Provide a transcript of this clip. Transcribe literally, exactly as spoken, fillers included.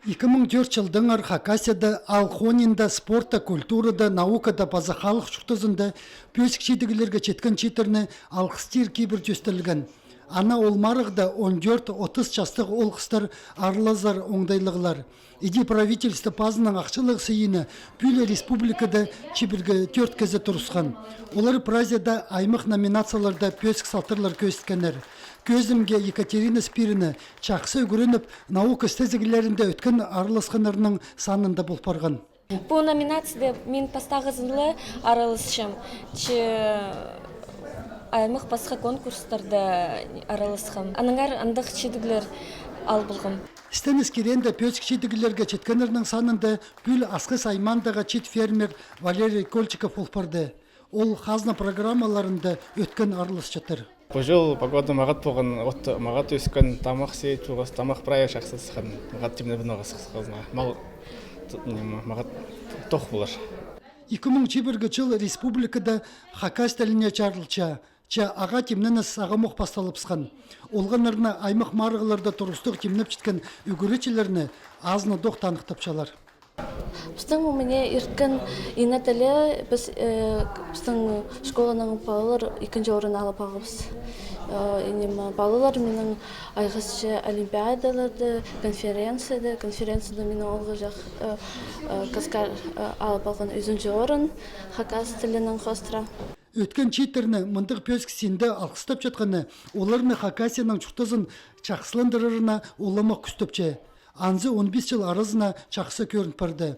Ікі муң тӧрт чылдаңар Хакасияда, ал хонинда, спортта, культурада, наукада паза халых чуртазында пӧзік чидіглерге читкен чииттерні алғыстир кибір тӧстелген. Ана ол марығда он тӧрт-отыс частығ оол-хыстар аралазар оңдайлығлар. Іди правительство пазының ахчалығ сыйыны пӱӱл республикада чибіргі тӧрт кізі турысхан. Олар прайзы даа аймах номинацияларда пӧзік салтарлар кӧзіткеннер. Кӧзімге, Екатерина Спирина чахсы ӱгреніп, наука істезіглерінде ӧткін араласханнарның санында пол парған. Пу номинацияда мин пастағызын ла араласчам. Че аймах пасха конкурстарда араласхам. Аннаңар андағ чидіглер ал полғам. Істеніс кирегінде пӧзік чидіглерге читкеннернің санында пӱӱл Асхыс аймаандағы чиит фермер Валерий Кольчиков пол парды. Ол хазна программаларында ӧткін араласчатыр. Пу чыл погода мағат полған, от мағат ӧскен, тамах сеять полғабыс, тамах прай чахсы сыххан, мағат тимнебін ноға сыххазына. Мал т-, ниме, мағат тох полар. Ікі муң чибіргі чыл республикада хакас тіліне чарылча, че ағаа тимненіс сағамох пасталыбысхан. Олғаннарны аймах марығларда турыстығ тимнеп читкен ӱгретчілерні азынадох таныхтапчалар. Пістің мына ирткен ине тілі, піс, э, пістің школаның палалар ікінҷі орын алып алғабыс. Э, ниме, палалар минің айғасча олимпиадаларда, конференцияда, конференцияда минің оолғаҷах, э, э, Каскар, э, алып алған ӱзінҷі орын хакас тілінең хоостыра. Ӧткен чииттерні мындағ пӧзік синде алғыстапчатханы оларны Хакасияның чуртазын чахсыландырарына уламох кӱстепче. Анзы он пис чыл аразына чахсы кӧрін парды.